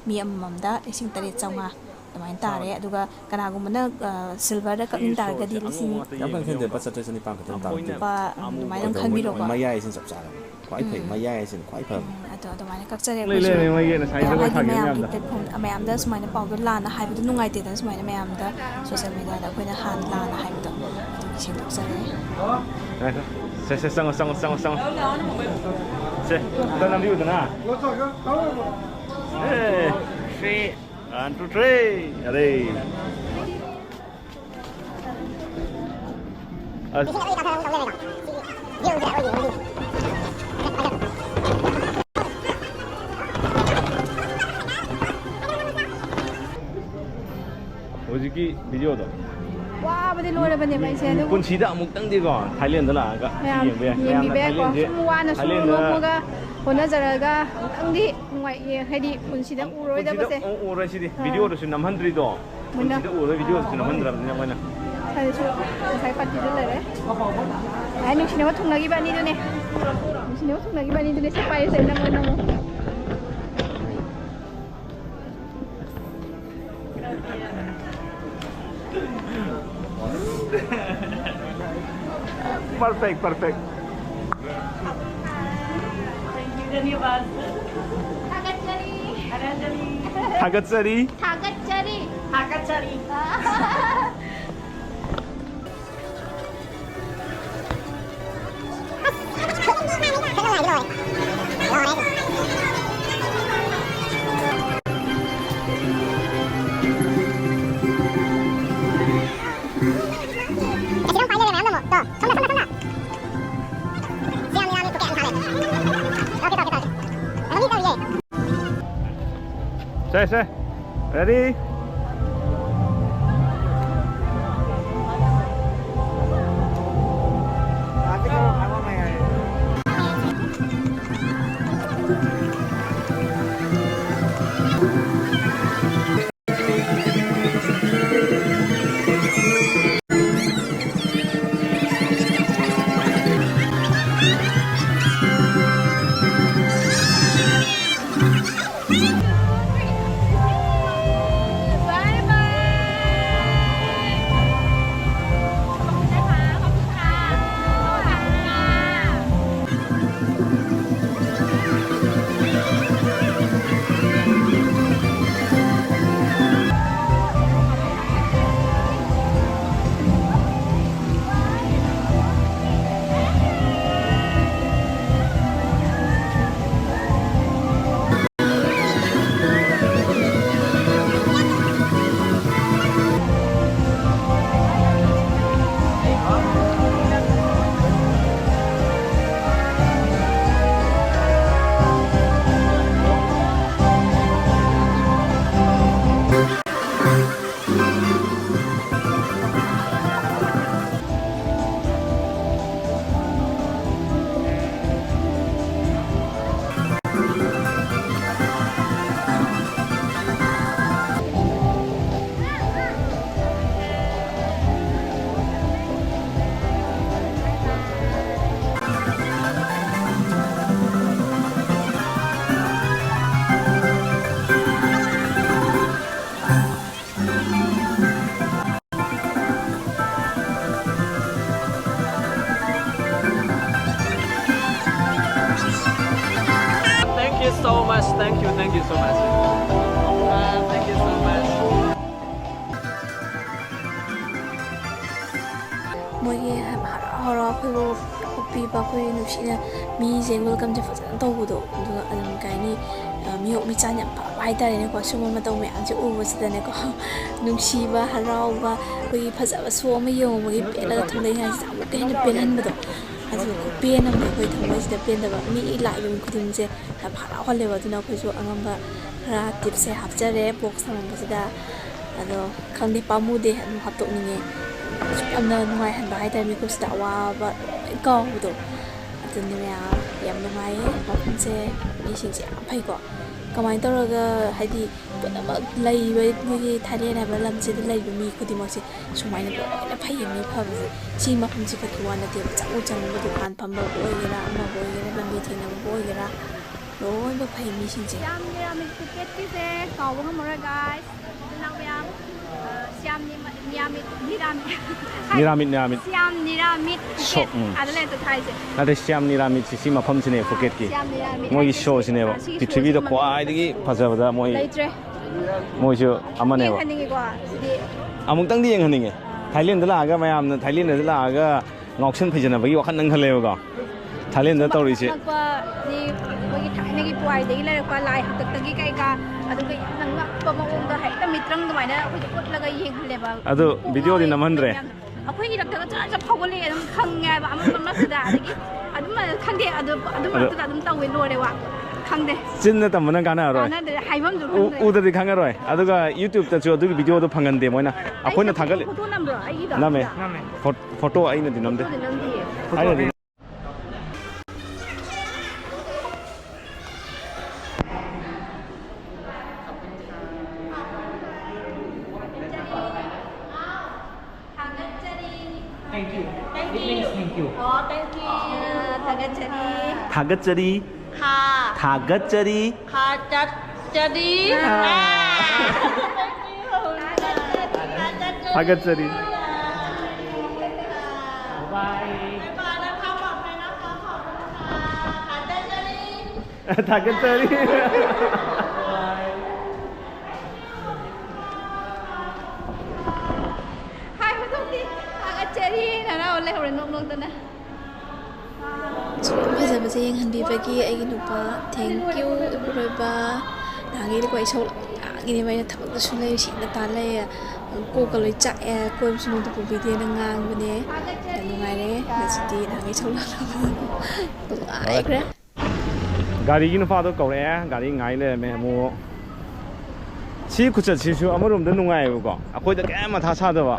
ꯃꯤ ꯑꯃꯃꯝꯗ ꯂꯤꯁꯤꯡ ꯇꯔꯦꯠ ꯆꯥꯝꯃꯉꯥ ꯑꯗꯨꯃꯥꯏꯅ ꯇꯥꯔꯦ꯫ ꯑꯗꯨꯒ ꯀꯅꯥꯒꯨꯝꯕꯅ silverꯗ ꯀꯛꯅꯤꯡ ꯇꯥꯔꯒꯗꯤ ꯂꯤꯁꯤꯡ ꯌꯥꯝ ꯀꯟꯅ ꯈꯦꯠꯅꯗꯦ, ꯂꯨꯄꯥ ꯆꯥꯇ꯭ꯔꯦꯠ ꯆꯅꯤꯄꯥꯟ ꯈꯛꯇꯪ ꯇꯥꯕꯅꯤ꯫ ꯂꯨꯄꯥ ꯑꯗꯨꯃꯥꯏꯅ ꯑꯗꯨꯝ ꯈꯟꯕꯤꯔꯣꯀꯣ꯫ ꯃꯌꯥꯏꯁꯤꯅ ꯆꯞ ꯆꯥꯔꯕꯅꯤ, ꯈ꯭ꯋꯥꯏ ꯐꯩ꯫ ꯃꯌꯥꯏꯁꯤꯅ ꯈ꯭ꯋꯥꯏ ꯐꯕꯅꯤ꯫ ꯑꯗꯣ ꯑꯗꯨꯃꯥꯏꯅ ꯀꯛꯆꯔꯦ ꯑꯩꯈꯣꯏꯁꯨ꯫ ꯂꯩꯔꯦ, ꯃꯣꯏꯒꯤ ꯉꯁꯥꯏꯒꯤꯗꯣ ꯃꯌꯥꯝ, ꯍꯥꯏꯗꯤ ꯊꯥꯒꯠꯈꯤꯕ ꯃꯌꯥꯝꯒꯤ ꯃꯌꯥꯝꯗꯣ꯫ Platform ꯃꯌꯥꯝꯗ ꯁꯨꯃꯥꯏꯅ ꯄꯥꯎꯗꯣ ꯂꯥꯟꯅ ꯍꯥꯏꯕꯗꯣ ꯅꯨꯡꯉꯥꯏꯇꯦꯗꯅ, ꯁꯨꯃꯥꯏꯅ ꯃꯌꯥꯝꯗ social mediaꯗ ꯑꯩꯈꯣꯏꯅ ꯍꯥꯟꯅ ꯂꯥꯟꯅ ꯍꯥꯏꯕꯗꯣ꯫ ꯑꯗꯨꯒꯤ ꯁꯦꯡꯗꯣꯛꯆꯔꯤꯅꯤ꯫ ꯉꯥꯏꯈꯣ꯫ ꯁꯦ, ꯁꯦ, ꯆꯪꯉꯣ, ꯆꯪꯉꯣ, ꯆꯪꯉꯣ, ꯆꯪꯉꯣ꯫ ꯁꯦ, ꯑꯝꯇ ꯅꯝꯕꯤꯌꯨꯗꯅ꯫ ꯑꯦ, three, one, two, three꯫ ꯑꯔꯦ꯫ ꯑꯁ꯫ ꯍꯧꯖꯤꯛꯀꯤ videoꯗꯣ꯫ ꯋꯥꯕꯗꯤ ꯂꯣꯏꯔꯕꯅꯦꯕ ꯑꯩꯁꯦ, ꯑꯗꯨꯕꯨ ꯄꯨꯟꯁꯤꯗ ꯑꯃꯨꯛꯇꯪꯗꯤꯀꯣ Thailandꯗ ꯂꯥꯛꯑꯒ ꯁꯤ ꯃꯌꯥꯝ ꯌꯦꯡꯕ ꯌꯥꯏ꯫ ꯃꯌꯥꯝꯅ ꯌꯦꯡꯕꯤꯕ ꯌꯥꯏꯀꯣ꯫ Thailandꯁꯦ, ꯁꯨꯝ ꯋꯥꯅ ꯁꯨꯔ Thailandꯗ ꯅꯣꯝꯃꯒ ꯍꯣꯠꯅꯖꯔꯒ ꯑꯃꯨꯛꯇꯪꯗꯤ ꯅꯨꯡꯉꯥꯏ-, ꯌꯦ-, ꯍꯥꯏꯗꯤ ꯄꯨꯟꯁꯤꯗ ꯄꯨꯟꯁꯤꯗ ꯎꯔꯔꯣꯏꯗꯕꯁꯦ꯫ ꯑꯃꯨꯛ ꯎꯔꯔꯣꯏ ꯁꯤꯗꯤ꯫ ꯑꯥ꯫ Videoꯗꯁꯨ ꯅꯝꯍꯟꯗ꯭ꯔꯤꯗꯣ꯫ ꯃꯣꯏꯅ ꯄꯨꯟꯁꯤꯗ ꯎꯔꯔꯣꯏ, videoꯗꯁꯨ ꯅꯝꯍꯟꯗ꯭ꯔꯕꯅꯤꯅ ꯃꯣꯏꯅ꯫ ꯑꯗꯨꯁꯨ ꯉꯁꯥꯏ ꯄꯥꯔꯇꯤꯗꯨ ꯂꯩꯔꯦ꯫ ꯑꯩ ꯅꯨꯡꯁꯤꯅꯕ ꯊꯨꯡꯅꯈꯤꯕ ꯑꯅꯤꯗꯨꯅꯦ꯫ ꯅꯨꯡꯁꯤꯅꯕ ꯊꯨꯡꯅꯈꯤꯕ ꯑꯅꯤꯗꯨꯅꯦ꯫ ꯁꯦ ꯄꯥꯏꯔꯤꯁꯦ, ꯅꯝꯃꯣ, ꯅꯝꯃꯣ꯫ Perfect, perfect. Thank you, धन्यवाद। ꯊꯥꯒꯠꯆꯔꯤ꯫ ꯊꯥꯒꯠꯆꯔꯤ꯫ ꯊꯥꯒꯠꯆꯔꯤ꯫ ꯊꯥꯒꯠꯆꯔꯤ꯫ ꯊꯥꯒꯠꯆꯔꯤ꯫ ꯑꯁꯤꯗ ꯑꯃꯨꯛ ꯄꯥꯏ ꯂꯩꯔꯦ ꯃꯌꯥꯝꯅ ꯑꯃꯨꯛ꯫ ꯇꯣ, ꯁꯣꯝꯗ, ꯁꯣꯝꯗ, ꯁꯣꯝꯗ꯫ ꯁꯤ ꯌꯥꯝ ꯌꯥꯝꯃꯤ, ꯄꯨꯀꯦ ꯌꯥꯝ ꯊꯥꯔꯦ꯫ ꯑꯣꯀꯦ, ꯇꯧꯔꯒꯦ, ꯇꯧꯔꯒꯦ꯫ ꯑꯗꯨꯝ ꯇꯧꯔꯤꯌꯦ꯫ ꯁꯦ, ꯁꯦ꯫ Ready? Thank you so much. Thank you. Thank you so much. Uh, thank you so much. ꯃꯣꯏꯒꯤ ꯍꯔꯥꯎ ꯍꯔꯥꯎ ꯑꯩꯈꯣꯏꯕꯨ ꯑꯣꯛꯄꯤꯕ, ꯑꯩꯈꯣꯏ ꯅꯨꯡꯁꯤꯅ ꯃꯤꯁꯦ welcomeꯁꯦ ꯐꯖꯅ ꯇꯧꯕꯗꯣ, ꯑꯗꯨꯒ ꯑꯗꯨꯝ ꯀꯩ ꯍꯥꯏꯅꯤ, ꯑ, ꯃꯤꯑꯣꯛ ꯃꯤꯆꯥꯟ ꯌꯥꯝ ꯐꯕ ꯍꯥꯏꯇꯥꯔꯦꯅꯦꯀꯣ꯫ ꯁꯨꯝꯕ ꯃꯇꯧ ꯃꯌꯥꯝꯁꯦ ꯎꯕꯁꯤꯗꯅꯦꯀꯣ, ꯅꯨꯡꯁꯤꯕ, ꯍꯔꯥꯎꯕ, ꯑꯩꯈꯣꯏꯒꯤ ꯐꯖꯕ show ꯑꯃ ꯌꯦꯡꯉꯨꯕꯒꯤ ꯄꯦꯜꯂꯒ ꯊꯣꯛꯂꯛꯏꯉꯥꯏꯁꯤꯗ ꯑꯃꯨꯛꯀ ꯍꯦꯟꯅ ꯄꯦꯜꯍꯟꯕꯗꯣ, ꯑꯗꯨ ꯈꯨꯄꯦꯟ ꯑꯃꯅꯦ꯫ ꯑꯩꯈꯣꯏ ꯊꯃꯣꯏꯁꯤꯗ ꯄꯦꯟꯗꯕ, ꯃꯤ ꯂꯥꯛꯏꯕ ꯃꯤ ꯈꯨꯗꯤꯡꯁꯦ ꯌꯥꯝ ꯍꯔꯥꯎꯍꯜꯂꯦꯕ꯫ ꯑꯗꯨꯅ ꯑꯩꯈꯣꯏꯁꯨ ꯑꯉꯝꯕ ꯈꯔ tipꯁꯦ ꯍꯥꯞꯆꯔꯦ box ꯊꯝꯃꯝꯕꯁꯤꯗ꯫ ꯑꯗꯣ ꯈꯪꯗꯦ, ꯄꯥꯝꯃꯨꯗꯦ, ꯑꯗꯨꯝ ꯍꯥꯞꯇꯣꯛꯅꯤꯡꯉꯦ꯫ ꯑꯁꯨꯛ ꯌꯥꯝꯅ ꯅꯨꯡꯉꯥꯏꯍꯟꯕ ꯍꯥꯏꯇꯥꯔꯦ, ꯃꯤꯀꯨꯞꯁꯤꯗ ꯑꯋꯥꯕ ꯂꯣꯏ ꯀꯥꯎꯕꯗꯣ꯫ ꯑꯗꯨꯅꯦ ꯃꯌꯥꯝ, ꯌꯥꯝ ꯅꯨꯡꯉꯥꯏꯌꯦ ꯃꯐꯝꯁꯦ, ꯃꯤꯁꯤꯡꯁꯦ ꯌꯥꯝ ꯐꯩꯀꯣ꯫ ꯀꯃꯥꯏꯅ ꯇꯧꯔꯒ, ꯍꯥꯏꯗꯤ, ꯄꯨꯝꯅꯃꯛ ꯂꯩꯔꯤꯕ ꯃꯣꯏꯒꯤ ꯊꯥꯏꯂꯦꯟ ꯍꯥꯏꯕ ꯂꯝꯁꯤꯗ ꯂꯩꯔꯤꯕ ꯃꯤ ꯈꯨꯗꯤꯡꯃꯛꯁꯦ ꯁꯨꯃꯥꯏꯅ ꯂꯣꯏꯅ ꯐꯩꯌꯦ꯫ ꯃꯤ ꯐꯕꯁꯦ ꯁꯤ ꯃꯐꯝꯁꯤ ꯈꯛꯀꯤ ꯋꯥ ꯅꯠꯇꯦꯕ, ꯆꯪꯉꯨ ꯆꯪꯉꯨꯕ ꯗꯨꯀꯥꯟ ꯐꯝꯕꯕꯨ ꯑꯣꯏꯒꯦꯔꯥ, ꯑꯃꯕꯨ ꯑꯣꯏꯒꯦꯔꯥ, ꯂꯝꯕꯤ ꯊꯦꯡꯅꯕꯕꯨ ꯑꯣꯏꯒꯦꯔꯥ, ꯂꯣꯏꯅꯃꯛ ꯐꯩ ꯃꯤꯁꯤꯡꯁꯦ꯫ ꯁꯤꯌꯥꯝ ꯅꯤꯔꯥꯃꯤꯠ ꯄꯨꯀꯦꯠꯀꯤꯁꯦ ꯀꯥꯎꯕ ꯉꯝꯃꯔꯣꯏ guys꯫ ꯏꯆꯤꯟ ꯏꯅꯥꯎ ꯃꯌꯥꯝ, ꯑ, ꯁꯤꯌꯥꯝ ꯅꯤꯃ-, ꯅꯤꯌꯥꯃꯤꯠ, ꯅꯤꯔꯥꯃꯤꯠ꯫ ꯅꯤꯔꯥꯃꯤꯠ, ꯅꯤꯔꯥꯃꯤꯠ꯫ ꯁꯤꯌꯥꯝ ꯅꯤꯔꯥꯃꯤꯠ ꯄꯨꯀꯦꯠ꯫ ꯁꯣ-, ꯎꯝ꯫ ꯑꯗ ꯂꯩ ꯑꯗꯨ ꯊꯥꯏꯁꯦ꯫ ꯅꯠꯇꯦ, ꯁꯤꯌꯥꯝ ꯅꯤꯔꯥꯃꯤꯠꯁꯤ ꯁꯤ ꯃꯐꯝꯁꯤꯅꯦ, ꯑꯥ, ꯄꯨꯀꯦꯠꯀꯤ꯫ ꯁꯤꯌꯥꯝ ꯅꯤꯔꯥꯃꯤꯠ ꯃꯣꯏꯒꯤ ꯍꯥꯏꯁꯦ ꯁꯤ, ꯁꯣꯁꯤꯅꯦꯕ꯫ ꯑꯥ, ꯁꯤꯒꯤ ꯄ꯭ꯔꯤꯊꯤꯕꯤꯗ ꯁꯣꯁꯤ ꯃꯃꯤꯡ ꯈ꯭ꯋꯥꯏꯗꯒꯤ ꯐꯖꯕꯗ ꯃꯣꯏ, ꯂꯩꯇ꯭ꯔꯦ꯫ ꯃꯣꯏꯁꯨ ꯑꯃꯅꯦꯕ꯫ ꯌꯦꯡꯍꯟꯅꯤꯡꯉꯤꯀꯣ, ꯁꯤꯗꯤ꯫ ꯑꯃꯨꯛꯇꯪꯗꯤ ꯌꯦꯡꯍꯟꯅꯤꯡꯉꯦ꯫ ꯊꯥꯏꯂꯦꯟꯗ ꯂꯥꯛꯑꯒ, ꯃꯌꯥꯝꯅ ꯊꯥꯏꯂꯦꯟꯗꯗ ꯂꯥꯛꯑꯒ ꯉꯥꯎꯁꯟ ꯐꯩꯖꯅꯕꯒꯤ ꯋꯥꯈꯜ ꯅꯪ ꯈꯜꯂꯦꯕꯀꯣ꯫ ꯊꯥꯏꯂꯦꯟꯗ ꯇꯧꯔꯤꯁꯦ꯫ ꯑꯉꯛꯄꯗꯤ ꯑꯩꯈꯣꯏꯒꯤ ꯊꯥꯏꯅꯒꯤ ꯄꯨꯋꯥꯔꯤꯗꯒꯤ ꯂꯩꯔꯛꯄ ꯂꯥꯏ ꯍꯥꯛꯇꯛꯇꯒꯤ ꯀꯩꯀꯥ, ꯑꯗꯨꯒ ꯌꯥꯝꯅ ꯉꯛꯄ ꯃꯑꯣꯡꯗ ꯍꯦꯛꯇ ꯃꯤꯇ꯭ꯔꯪ ꯑꯗꯨꯃꯥꯏꯅ ꯑꯩꯈꯣꯏꯗ ꯎꯠꯂꯒ ꯌꯦꯡꯍꯜꯂꯦꯕ꯫ ꯑꯗꯨ ꯄꯨꯡ ꯚꯤꯗꯤꯑꯣꯗꯤ ꯉꯥꯎꯋꯦ ꯅꯝꯍꯟꯗ꯭ꯔꯦ? ꯌꯥꯝꯅ꯫ ꯑꯩꯈꯣꯏ ꯏꯔꯛꯇꯒ ꯆꯔ ꯆꯔ ꯐꯥꯎꯒꯠꯂꯛꯑꯦ, ꯑꯗꯨꯝ ꯈꯪꯉꯦ ꯍꯥꯏꯕ, ꯑꯃ ꯃꯔꯛꯇꯨꯗ꯫ ꯑꯗꯒꯤ ꯑꯗꯨꯝ ꯈꯪꯗꯦ, ꯑꯗꯨ, ꯑꯗꯨ ꯑꯗꯣ ꯃꯔꯛꯇꯨꯗ ꯑꯗꯨꯝ ꯇꯧꯋꯦ, ꯂꯣꯏꯔꯦ ꯋꯥ꯫ ꯈꯪꯗꯦ꯫ ꯆꯤꯟꯅ ꯇꯝꯕꯅ ꯀꯥꯟꯅꯔꯣꯏ꯫ ꯀꯥꯟꯅꯗ꯭ꯔꯦ, ꯍꯥꯏꯐꯝꯁꯨ ꯎ-, ꯈꯪꯗ꯭ꯔꯦ꯫ ꯎꯗꯗꯤ ꯈꯪꯉꯔꯣꯏ꯫ ꯑꯗꯨꯒ YouTubeꯇꯁꯨ ꯑꯗꯨꯒꯤ ꯚꯤꯗꯤꯑꯣꯗꯣ ꯐꯪꯍꯟꯗꯦ ꯃꯣꯏꯅ꯫ ꯑꯩꯈꯣꯏꯅ ꯑꯩ ꯊꯥꯒꯠꯂꯤ-, ꯐꯣꯇꯣ ꯅꯝꯕ꯭ꯔꯣ ꯑꯩꯒꯤꯗꯣ? ꯅꯝꯃꯦ꯫ ꯅꯝꯃꯦ꯫ ꯐꯣ-, ꯐꯣꯇꯣ ꯑꯩꯅꯗꯤ ꯅꯝꯗꯦ꯫ ꯐꯣꯇꯣꯗꯤ ꯅꯝꯗꯦ꯫ ꯑꯩꯅꯗꯤ ꯊꯥꯒꯠꯆꯔꯤ꯫ Thank you. Thank you. It means thank you. ꯑꯣ, thank you. ꯊꯥꯒꯠꯆꯔꯤ꯫ ꯊꯥꯒꯠꯆꯔꯤ꯫ ꯍꯥ꯫ ꯊꯥꯒꯠꯆꯔꯤ꯫ ꯊꯥꯒꯠꯆꯔꯤ꯫ ꯑꯥ꯫ ꯊꯥꯒꯠꯆꯔꯤ꯫ ꯊꯥꯒꯠꯆꯔꯤ꯫ Bye. ꯊꯥꯒꯠꯆꯔꯤ꯫ ꯍꯥꯏꯕ ꯊꯣꯛꯇꯦ꯫ ꯊꯥꯒꯠꯆꯔꯤ꯫ ꯍꯧꯔꯦ ꯅꯣꯛ ꯅꯣꯛꯇꯅ꯫ ꯁꯨꯝ ꯐꯖꯕꯁꯦ ꯌꯦꯡꯍꯟꯕꯤꯕꯒꯤ ꯑꯩꯒꯤ ꯅꯨꯄꯥ, thank you ꯏꯄꯨꯔꯣꯏꯕ꯫ ꯅꯍꯥꯟꯒꯩꯗꯤꯀꯣ ꯑꯩ ꯏꯁꯧ ꯂꯥꯡꯉꯤꯅꯦꯕ, ꯑꯩꯅ ꯊꯕꯛꯇ ꯁꯨꯡꯂꯩ ꯁꯤꯡꯅ ꯇꯥ ꯂꯩꯌꯦ, ꯀꯣꯛꯀ ꯂꯣꯏ ꯆꯥꯛꯑꯦ, ꯀꯣꯏꯕꯁꯨ ꯅꯣꯡꯇ ꯄꯨꯕꯤꯗꯦꯅ ꯉꯥꯡꯕꯅꯦ꯫ ꯌꯥꯝ ꯅꯨꯡꯉꯥꯏꯔꯦ ꯉꯁꯤꯗꯤ, ꯅꯍꯥꯟꯒꯩ ꯏꯁꯧ ꯂꯥꯡꯅꯕꯗꯣ ꯅꯨꯡꯉꯥꯏꯈ꯭ꯔꯦ꯫ ꯒꯥꯔꯤꯒꯤ ꯅꯨꯄꯥꯗꯣ ꯀꯧꯔꯛꯑꯦ, ꯒꯥꯔꯤ ꯉꯥꯏ ꯂꯩꯔꯝꯃꯦ ꯑꯃꯨꯛ꯫ ꯁꯤ ꯈꯨꯆꯠꯁꯤꯁꯨ ꯑꯃꯔꯣꯝꯗ ꯅꯨꯡꯉꯥꯏꯌꯦꯕꯀꯣ, ꯑꯩꯈꯣꯏꯗ ꯀꯌꯥꯝ ꯃꯊꯥ ꯁꯥꯗꯕ꯫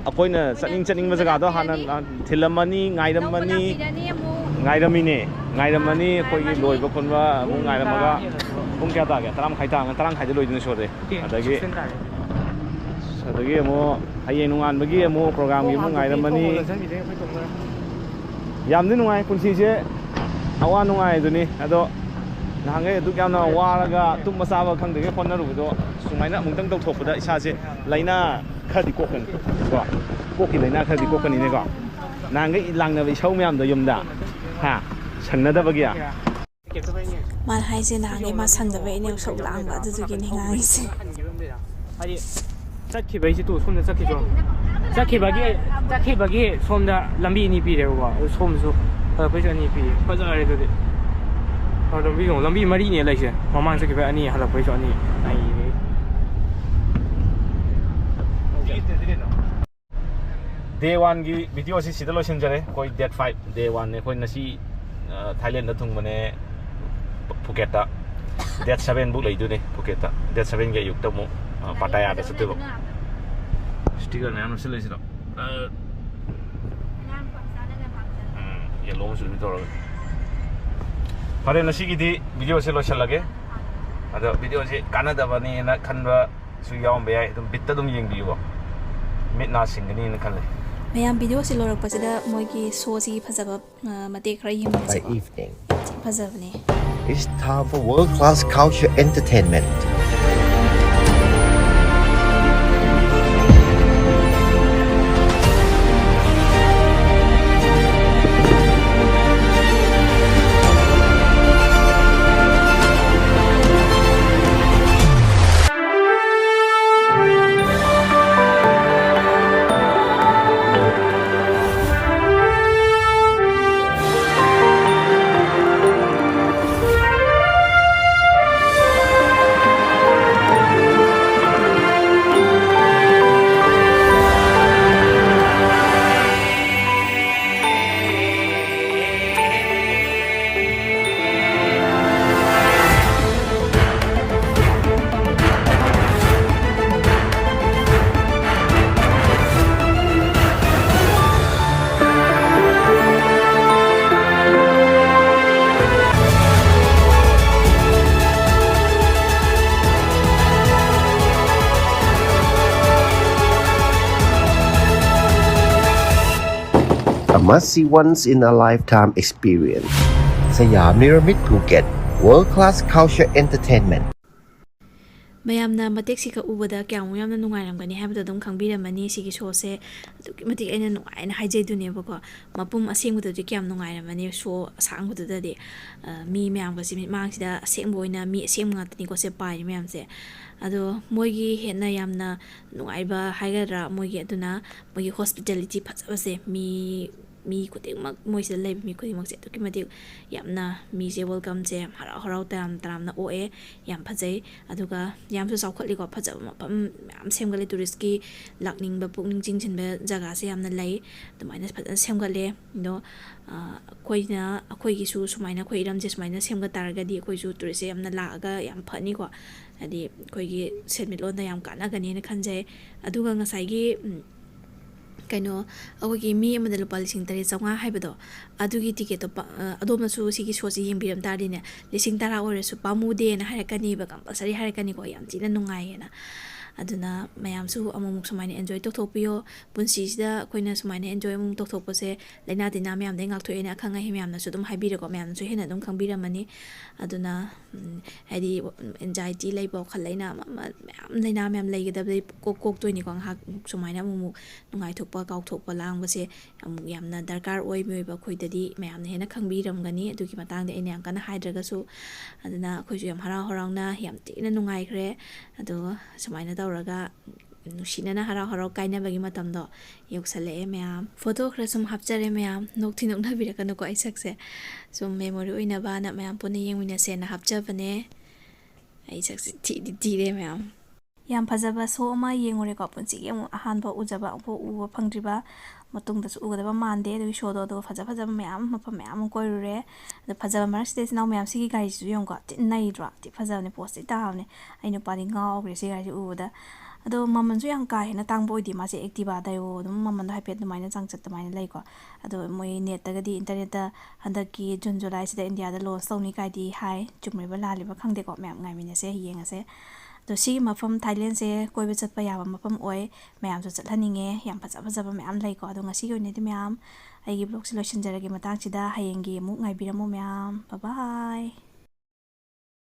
ꯑꯩꯈꯣꯏꯅ ꯆꯠꯅꯤꯡ ꯆꯠꯅꯤꯡꯕ ꯖꯒꯥꯗꯣ ꯍꯥꯟꯅ ꯊꯤꯜꯂꯝꯃꯅꯤ, ꯉꯥꯏꯔꯝꯃꯅꯤ꯫ ꯉꯥꯏꯔꯝꯃꯤꯅꯦ, ꯉꯥꯏꯔꯝꯃꯅꯤ꯫ ꯑꯩꯈꯣꯏꯒꯤ ꯂꯣꯏꯕ ꯈꯣꯠꯄ ꯑꯃꯨꯛ ꯉꯥꯏꯔꯝꯃꯒ ꯄꯨꯡ ꯀꯌꯥ ꯇꯥꯒꯦ? ꯇꯔꯥ ꯃꯈꯥꯏ ꯇꯥ-, ꯇꯔꯥ ꯃꯈꯥꯏꯗ ꯂꯣꯏꯗꯣꯏꯅꯦ ꯁꯣꯗꯤ꯫ ꯑꯗꯒꯤ, ꯑꯗꯒꯤ ꯑꯃꯨꯛ ꯍꯌꯦꯡ ꯅꯣꯡꯉꯥꯟꯕꯒꯤ ꯑꯃꯨꯛ ꯄ꯭ꯔꯣꯒ꯭ꯔꯥꯝꯒꯤ ꯑꯃꯨꯛ ꯉꯥꯏꯔꯝꯃꯅꯤ꯫ ꯌꯥꯝꯗꯤ ꯅꯨꯡꯉꯥꯏ ꯄꯨꯟꯁꯤꯁꯦ, ꯑꯋꯥ ꯅꯨꯡꯉꯥꯏꯗꯨꯅꯤ꯫ ꯑꯗꯣ ꯅꯍꯥꯟꯈꯩ ꯑꯗꯨꯛ ꯌꯥꯝꯅ ꯋꯥꯔꯒ ꯇꯨꯝꯕ ꯆꯥꯕ ꯈꯪꯗ꯭ꯔꯤꯉꯩ ꯍꯣꯠꯅꯔꯨꯕꯗꯣ ꯁꯨꯃꯥꯏꯅ ꯑꯃꯨꯛꯇꯪ ꯇꯧꯊꯣꯛꯄꯗ ꯏꯁꯥꯁꯦ ꯂꯥꯏꯅꯥ ꯈꯔꯗꯤ ꯀꯣꯛꯀꯅꯤ ꯀꯣ꯫ ꯀꯣꯛꯀꯤ ꯂꯥꯏꯅꯥ ꯈꯔꯗꯤ ꯀꯣꯛꯀꯅꯤꯅꯦꯀꯣ꯫ ꯅꯍꯥꯟꯈꯩ ꯂꯥꯡꯅꯕ ꯏꯁꯧ ꯃꯌꯥꯝꯗꯣ ꯌꯨꯝꯗ, ꯍꯥ, ꯁꯪꯅꯗꯕꯒꯤ꯫ ꯃꯥꯅ ꯍꯥꯏꯁꯦ ꯅꯍꯥꯟꯈꯩ ꯃꯥ ꯁꯪꯗꯕꯩꯅꯦ ꯏꯁꯧ ꯂꯥꯡꯕ, ꯑꯗꯨꯗꯨꯒꯤꯅꯦ ꯉꯥꯡꯉꯤꯁꯦ꯫ ꯍꯥꯏꯗꯤ ꯆꯠꯈꯤꯕꯩꯁꯤ ꯇꯨ ꯁꯣꯝꯗ ꯆꯠꯈꯤꯗꯣ꯫ ꯆꯠꯈꯤꯕꯒꯤ, ꯆꯠꯈꯤꯕꯒꯤ ꯁꯣꯝꯗ ꯂꯝꯕꯤ ꯑꯅꯤ ꯄꯤꯔꯦꯕꯀꯣ, ꯑꯗꯨ ꯁꯣꯝꯗꯁꯨ ꯍꯜꯂꯛꯄꯩꯁꯨ ꯑꯅꯤ ꯄꯤꯔꯦ꯫ ꯐꯖꯔꯦ ꯑꯗꯨꯗꯤ꯫ ꯑ, ꯂꯝꯕꯤ ꯌꯦꯡꯉꯣ, ꯂꯝꯕꯤ ꯃꯔꯤꯅꯦ ꯂꯩꯁꯦ꯫ ꯃꯃꯥꯡ ꯆꯠꯈꯤꯕ ꯑꯅꯤ, ꯍꯜꯂꯛꯄꯩꯁꯨ ꯑꯅꯤ꯫ ꯑꯩ ꯗꯦ ꯋꯥꯟꯒꯤ ꯚꯤꯗꯤꯑꯣꯁꯤ ꯁꯤꯗ ꯂꯣꯏꯁꯤꯟꯖꯔꯦ꯫ ꯑꯩꯈꯣꯏ ꯗꯦꯠ ꯐꯥꯏꯚ, ꯗꯦ ꯋꯥꯟꯅꯦ꯫ ꯑꯩꯈꯣꯏ ꯉꯁꯤ, ꯑ, ꯊꯥꯏꯂꯦꯟꯗ ꯊꯨꯡꯕꯅꯦ, ꯄꯨ-, ꯄꯨꯀꯦꯠꯇ꯫ ꯗꯦꯠ ꯁꯚꯦꯟꯕꯨꯛ ꯂꯩꯗꯣꯏꯅꯦ ꯄꯨꯀꯦꯠꯇ꯫ ꯗꯦꯠ ꯁꯚꯦꯟꯒꯤ ꯑꯌꯨꯛꯇ ꯑꯃꯨꯛ, ꯑ, ꯄꯥꯇꯥꯌꯥꯗ ꯆꯠꯇꯣꯏꯕ꯫ ꯁ꯭ꯇꯤꯀꯔ ꯃꯌꯥꯝ ꯅꯞꯁꯤꯜꯂꯛꯏꯁꯤꯗꯣ꯫ ꯑ, ꯎꯝ, ꯌꯦꯜꯂꯣ ꯃꯆꯨꯗꯤ ꯇꯧꯔꯒ꯫ ꯐꯔꯦ, ꯉꯁꯤꯒꯤꯗꯤ ꯚꯤꯗꯤꯑꯣꯁꯦ ꯂꯣꯏꯁꯤꯜꯂꯒꯦ꯫ ꯑꯗꯣ ꯚꯤꯗꯤꯑꯣꯁꯦ ꯀꯥꯟꯅꯗꯕꯅꯦꯅ ꯈꯟꯕꯁꯨ ꯌꯥꯎꯔꯝꯕ ꯌꯥꯏ, ꯑꯗꯨꯝ ꯕꯤꯠꯇ ꯑꯗꯨꯝ ꯌꯦꯡꯕꯤꯌꯨꯀꯣ, ꯃꯤꯠ ꯅꯥ ꯁꯤꯡꯒꯅꯤꯅ ꯈꯜꯂꯦ꯫ ꯃꯌꯥꯝ, ꯚꯤꯗꯤꯑꯣꯁꯦ ꯂꯣꯏꯔꯛꯄꯁꯤꯗ ꯃꯣꯏꯒꯤ ꯁꯣꯁꯤꯒꯤ ꯐꯖꯕ, ꯑ, ꯃꯇꯦꯛ ꯈꯔ ꯌꯦꯡꯉꯁꯤꯀꯣ꯫ Evening. ꯊꯤ ꯐꯖꯕꯅꯦ꯫ It's time for world-class culture entertainment. Must see once in a lifetime experience. Siam Near Meet Phuket, world class culture entertainment. ꯃꯌꯥꯝꯅ ꯃꯇꯦꯛꯁꯤꯒ ꯎꯕꯗ ꯀꯌꯥꯃꯨꯛ ꯌꯥꯝꯅ ꯅꯨꯡꯉꯥꯏꯔꯝꯒꯅꯤ ꯍꯥꯏꯕꯗꯣ ꯑꯗꯨꯝ ꯈꯪꯕꯤꯔꯝꯃꯅꯤ꯫ ꯁꯤꯒꯤ ꯁꯣꯁꯦ ꯑꯗꯨꯛꯀꯤ ꯃꯇꯤꯛ ꯑꯩꯅ ꯅꯨꯡꯉꯥꯏꯅ ꯍꯥꯏꯖꯩꯗꯨꯅꯦꯕꯀꯣ꯫ ꯃꯄꯨꯝ ꯑꯁꯦꯡꯕꯗꯨꯗꯤ ꯀꯌꯥꯝ ꯅꯨꯡꯉꯥꯏꯔꯝꯃꯅꯤ, ꯁꯣ ꯑꯁꯥꯡꯕꯗꯨꯗꯗꯤ꯫ ꯑ, ꯃꯤ ꯃꯌꯥꯝꯒꯁꯦ ꯃꯤꯠꯃꯥꯡꯁꯤꯗ ꯑꯁꯦꯡꯕ ꯑꯣꯏꯅ ꯃꯤ ꯑꯁꯦꯡꯕ ꯉꯥꯛꯇꯅꯤꯀꯣ ꯁꯦ ꯄꯥꯏꯔꯤ ꯃꯌꯥꯝꯁꯦ꯫ ꯑꯗꯣ ꯃꯣꯏꯒꯤ ꯍꯦꯟꯅ ꯌꯥꯝꯅ ꯅꯨꯡꯉꯥꯏꯕ ꯍꯥꯏꯒꯗ꯭ꯔꯥ, ꯃꯣꯏꯒꯤ ꯑꯗꯨꯅ ꯃꯣꯏꯒꯤ ꯍꯣꯁꯄꯤꯇꯦꯂꯤꯇꯤ ꯐꯖꯕꯁꯦ, ꯃꯤ ꯃꯤ ꯈꯨꯗꯤꯡꯃꯛ, ꯃꯣꯏꯁꯤꯗ ꯂꯩꯕ ꯃꯤ ꯈꯨꯗꯤꯡꯃꯛꯁꯦ ꯑꯗꯨꯛꯀꯤ ꯃꯇꯤꯛ ꯌꯥꯝꯅ ꯃꯤꯁꯦ ꯋꯦꯜꯀꯝꯁꯦ ꯍꯔꯥꯎ ꯍꯔꯥꯎ ꯇꯌꯥꯝ ꯇꯔꯥꯝꯅ ꯑꯣꯛꯑꯦ꯫ ꯌꯥꯝ ꯐꯖꯩ꯫ ꯑꯗꯨꯒ ꯌꯥꯝꯁꯨ ꯆꯥꯎꯈꯠꯂꯤꯀꯣ, ꯐꯖꯕ ꯃꯐꯝ ꯃꯌꯥꯝ ꯁꯦꯝꯒꯠꯂꯦ꯫ ꯇꯨꯔꯤꯁꯀꯤ ꯂꯥꯛꯅꯤꯡꯕ, ꯄꯨꯛꯅꯤꯡ ꯆꯤꯡꯁꯤꯟꯕ ꯖꯒꯥꯁꯦ ꯌꯥꯝꯅ ꯂꯩ꯫ ꯑꯗꯨꯃꯥꯏꯅ ꯐꯖꯅ ꯁꯦꯝꯒꯠꯂꯦ꯫ ꯑꯗꯣ, ꯑ, ꯑꯩꯈꯣꯏꯅ, ꯑꯩꯈꯣꯏꯒꯤꯁꯨ ꯁꯨꯃꯥꯏꯅ, ꯑꯩꯈꯣꯏ ꯏꯔꯝꯁꯦ ꯁꯨꯃꯥꯏꯅ ꯁꯦꯝꯒꯠ ꯇꯥꯔꯒꯗꯤ ꯑꯩꯈꯣꯏꯁꯨ ꯇꯨꯔꯤꯁꯁꯦ ꯌꯥꯝꯅ ꯂꯥꯛꯑꯒ ꯌꯥꯝ ꯐꯅꯤꯀꯣ꯫ ꯍꯥꯏꯗꯤ ꯑꯩꯈꯣꯏꯒꯤ ꯁꯦꯟꯃꯤꯠꯂꯣꯟꯗ ꯌꯥꯝ ꯀꯥꯟꯅꯒꯅꯤꯅ ꯈꯟꯖꯩ꯫ ꯑꯗꯨꯒ ꯉꯁꯥꯏꯒꯤ, ꯎꯝ, ꯀꯩꯅꯣ, ꯑꯩꯈꯣꯏꯒꯤ ꯃꯤ ꯑꯃꯗ ꯂꯨꯄꯥ ꯂꯤꯁꯤꯡ ꯇꯔꯦꯠ ꯆꯥꯝꯃꯉꯥ ꯍꯥꯏꯕꯗꯣ, ꯑꯗꯨꯒꯤ ꯇꯤꯀꯦꯠꯇꯣ ꯄ-, ꯑ, ꯑꯗꯣꯝꯅꯁꯨ ꯁꯤꯒꯤ ꯁꯣꯁꯤ ꯌꯦꯡꯕꯤꯔꯝ ꯇꯥꯔꯗꯤꯅꯦ, ꯂꯤꯁꯤꯡ ꯇꯔꯥ ꯑꯣꯏꯔꯁꯨ ꯄꯥꯝꯃꯨꯗꯦꯅ ꯍꯥꯏꯔꯛꯀꯅꯤꯕ, ꯀꯝꯄꯜꯁꯔꯤ ꯍꯥꯏꯔꯛꯀꯅꯤꯀꯣ, ꯌꯥꯝ ꯊꯤꯅ ꯅꯨꯡꯉꯥꯏꯌꯦꯅ꯫ ꯑꯗꯨꯅ ꯃꯌꯥꯝꯁꯨ ꯑꯃꯨꯛꯃꯨꯛ ꯁꯨꯃꯥꯏꯅ ꯑꯦꯟꯖꯣꯏ ꯇꯧꯊꯣꯛꯄꯤꯌꯣ꯫ ꯄꯨꯟꯁꯤꯁꯤꯗ ꯑꯩꯈꯣꯏꯅ ꯁꯨꯃꯥꯏꯅ ꯑꯦꯟꯖꯣꯏ ꯑꯃꯨꯛ ꯇꯧꯊꯣꯛꯄꯁꯦ, ꯂꯥꯏꯅꯥ ꯇꯤꯟꯅꯥ ꯃꯌꯥꯝꯗꯒꯤ ꯉꯥꯛꯊꯣꯛꯑꯦꯅ ꯑꯈꯪ ꯑꯍꯩ ꯃꯌꯥꯝꯅꯁꯨ ꯑꯗꯨꯝ ꯍꯥꯏꯕꯤꯔꯦꯀꯣ, ꯃꯌꯥꯝꯅꯁꯨ ꯍꯦꯟꯅ ꯑꯗꯨꯝ ꯈꯪꯕꯤꯔꯝꯃꯅꯤ꯫ ꯑꯗꯨꯅ, ꯎꯝ, ꯍꯥꯏꯗꯤ, ꯑꯦꯟꯖꯥꯏꯇꯤ ꯂꯩꯕ, ꯋꯥꯈꯜ ꯂꯩꯅꯥ ꯑꯃ, ꯑꯃ, ꯃꯌꯥꯝ ꯂꯩꯅꯥ ꯃꯌꯥꯝ ꯂꯩꯒꯗꯕꯗꯒꯤ ꯀꯣꯛ-, ꯀꯣꯛꯇꯣꯏꯅꯤꯀꯣ꯫ ꯉꯥꯏꯍꯥꯛ ꯁꯨꯃꯥꯏꯅ ꯑꯃꯨꯛ ꯑꯃꯨꯛ ꯅꯨꯡꯉꯥꯏꯊꯣꯛꯄ, ꯀꯥꯎꯊꯣꯛꯄ, ꯂꯥꯡꯕꯁꯦ ꯑꯃꯨꯛ ꯌꯥꯝꯅ ꯗꯔꯀꯥꯔ ꯑꯣꯏ꯫ ꯃꯤꯑꯣꯏꯕ ꯑꯩꯈꯣꯏꯗꯗꯤ ꯃꯌꯥꯝꯅ ꯍꯦꯟꯅ ꯈꯪꯕꯤꯔꯝꯒꯅꯤ ꯑꯗꯨꯒꯤ ꯃꯇꯥꯡꯗ ꯑꯩꯅ ꯌꯥꯝ ꯀꯟꯅ ꯍꯥꯏꯗ꯭ꯔꯒꯁꯨ꯫ ꯑꯗꯨꯅ ꯑꯩꯈꯣꯏꯁꯨ ꯌꯥꯝ ꯍꯔꯥꯎ ꯍꯔꯥꯎꯅ ꯌꯥꯝ ꯊꯤꯅ ꯅꯨꯡꯉꯥꯏꯈ꯭ꯔꯦ꯫ ꯑꯗꯣ ꯁꯨꯃꯥꯏꯅ ꯇꯧꯔꯒ ꯅꯨꯡꯁꯤꯅꯅ ꯍꯔꯥꯎ ꯍꯔꯥꯎ ꯀꯥꯏꯅꯕꯒꯤ ꯃꯇꯝꯗꯣ ꯌꯧꯁꯜꯂꯛꯑꯦ ꯃꯌꯥꯝ꯫ ꯐꯣꯇꯣ ꯈꯔ ꯁꯨꯝ ꯍꯥꯞꯆꯔꯦ ꯃꯌꯥꯝ꯫ ꯅꯣꯛꯊꯤ ꯅꯣꯛꯅꯕꯤꯔꯛꯀꯅꯨꯀꯣ ꯑꯩ ꯁꯛꯁꯦ꯫ ꯁꯨꯝ ꯃꯦꯃꯣꯔꯤ ꯑꯣꯏꯅꯕꯅ ꯃꯌꯥꯝ ꯄꯨꯟꯅ ꯌꯦꯡꯃꯤꯟꯅꯁꯦꯅ ꯍꯥꯞꯆꯕꯅꯦ꯫ ꯑꯩ ꯁꯛꯁꯦ ꯊꯤꯗꯤ ꯊꯤꯔꯦ ꯃꯌꯥꯝ꯫ ꯌꯥꯝ ꯐꯖꯕ ꯁꯣ ꯑꯃ ꯌꯦꯡꯉꯨꯔꯦꯀꯣ꯫ ꯄꯨꯟꯁꯤꯒꯤ ꯑꯃꯨꯛ ꯑꯍꯥꯟꯕ ꯎꯖꯕ, ꯑꯃꯨꯛꯐꯥꯎ ꯎꯕ ꯐꯪꯗ꯭ꯔꯤꯕ, ꯃꯇꯨꯡꯗꯁꯨ ꯎꯒꯗꯕ ꯃꯥꯟꯗꯦ꯫ ꯑꯗꯨꯒꯤ ꯁꯣꯗꯣ, ꯑꯗꯨꯒ ꯐꯖ ꯐꯖꯕ ꯃꯌꯥꯝ, ꯃꯐꯝ ꯃꯌꯥꯝ ꯑꯃ ꯀꯣꯏꯔꯨꯔꯦ꯫ ꯑꯗꯣ ꯐꯖꯕ ꯃꯔꯛꯁꯤꯗ ꯏꯆꯤꯟ ꯏꯅꯥꯎ ꯃꯌꯥꯝ, ꯁꯤꯒꯤ ꯒꯥꯔꯤꯁꯤꯁꯨ ꯌꯦꯡꯉꯨꯀꯣ, ꯊꯤ ꯅꯩꯗ꯭ꯔꯣ? ꯊꯤ ꯐꯖꯕꯅꯦ, ꯄꯣꯁ ꯊꯤ ꯇꯥꯕꯅꯦ꯫ ꯑꯩ ꯅꯨꯄꯥꯗꯤ ꯉꯥꯎꯈ꯭ꯔꯦ ꯁꯤ ꯒꯥꯔꯤꯁꯦ ꯎꯕꯗ꯫ ꯑꯗꯣ ꯃꯃꯜꯁꯨ ꯌꯥꯝ ꯀꯥ ꯍꯦꯟꯅ ꯇꯥꯡꯕ ꯑꯣꯏꯗꯦ ꯃꯥꯁꯦ, Activa ꯗꯥꯏꯑꯣ ꯑꯗꯨꯝ ꯃꯃꯜꯗꯣ ꯍꯥꯏꯐꯦꯠ ꯑꯗꯨꯃꯥꯏꯅ ꯆꯥꯡꯆꯠ ꯑꯗꯨꯃꯥꯏꯅ ꯂꯩꯀꯣ꯫ ꯑꯗꯣ ꯃꯣꯏ ꯅꯦꯠꯇꯒꯗꯤ, ꯏꯟꯇꯔꯅꯦꯠꯇ ꯍꯟꯗꯛꯀꯤ ꯖꯨꯟ ꯖꯨꯂꯥꯏꯁꯤꯗ ꯏꯟꯗꯤꯌꯥꯗ ꯂꯣꯟꯁ ꯇꯧꯅꯤ ꯀꯥꯏꯗꯤ ꯍꯥꯏ꯫ ꯆꯨꯝꯃꯤꯕ ꯂꯥꯜꯂꯤꯕ ꯈꯪꯗꯦꯀꯣ, ꯃꯌꯥꯝ ꯉꯥꯏꯃꯤꯟꯅꯁꯦ, ꯌꯦꯡꯉꯁꯦ꯫ ꯑꯗꯣ ꯁꯤꯒꯤ ꯃꯐꯝ, ꯊꯥꯏꯂꯦꯟꯁꯦ ꯀꯣꯏꯕ ꯆꯠꯄ ꯌꯥꯕ ꯃꯐꯝ ꯑꯣꯏ꯫ ꯃꯌꯥꯝꯁꯨ ꯆꯠꯍꯟꯅꯤꯡꯉꯦ꯫ ꯌꯥꯝ ꯐꯖ ꯐꯖꯕ ꯃꯌꯥꯝ ꯂꯩꯀꯣ꯫ ꯑꯗꯣ ꯉꯁꯤꯒꯤ ꯑꯣꯏꯅꯗꯤ ꯃꯌꯥꯝ, ꯑꯩꯒꯤ vlogꯁꯦ ꯂꯣꯏꯁꯤꯟꯖꯔꯒꯦ꯫ ꯃꯇꯥꯡꯁꯤꯗ ꯍꯌꯦꯡꯒꯤ ꯑꯃꯨꯛ ꯉꯥꯏꯕꯤꯔꯝꯃꯣ ꯃꯌꯥꯝ꯫ Bye bye꯫